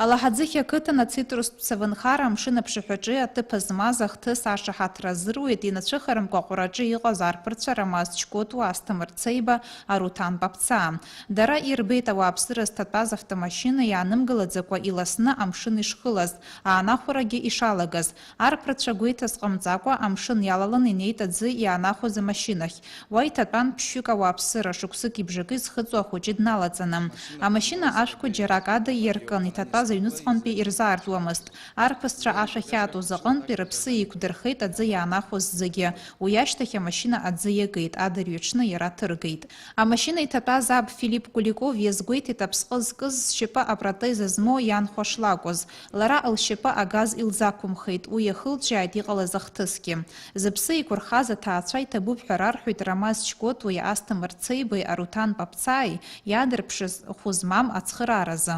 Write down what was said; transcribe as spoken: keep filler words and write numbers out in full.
Алаҳаӡыхь ақыҭан ацитрустә ԥсабынхара амшын аԥшаҳәаҿы аҭыԥ змаз ахҭыс ашаҳаҭра азыруит, инацәыхарымкәа аҟәараҿы иҟаз арԥарцәа Рамаз Чкотуа, Асҭамыр Цеиба, Аруҭан Паԥцаа. Дара ирбеит ауааԥсыра зҭатәаз автомашьына иаанымгылаӡакәа иласны амшын ишхылаз, аанахәарагьы ишалагаз. Арԥарцәа гәеиҭас ҟамҵакәа, амшын иалалан инеит аӡы иаанахәаз амашьынахь. Уа иҭатәан ԥшьҩык ауааԥсыра, шықәсыки бжаки зхыҵуа ахәыҷы дналаҵаны. Амашьына ашәқәа џьарак ада иаркын, иҭатәаз аҩныҵҟантәи ирзаартуамызт. Арԥысцәа ашә ахьаатуаз аҟынтәи рыԥсы еиқәдырхеит аӡы иаанахәоз зегьы. Уи ашьҭахь амашьына аӡы иагеит, адырҩаҽны иара ҭыргеит. Амашьына иҭатәаз аб Филипп Куликов иазгәеиҭеит аԥсҟы зкыз зшьапы апротез змоу ианхәа шлакәыз. Лара лшьапы агаз илзақәымхеит, уи иахылҿиааит иҟалаз ахҭысгьы. Зыԥсы еиқәырхаз аҭаацәа иҭабуп ҳәа рарҳәоит Рамаз Чкотуи, Асҭамыр Цеибеи, Аруҭан Папцааи иаадырԥшыз хәы змам ацхырааразы.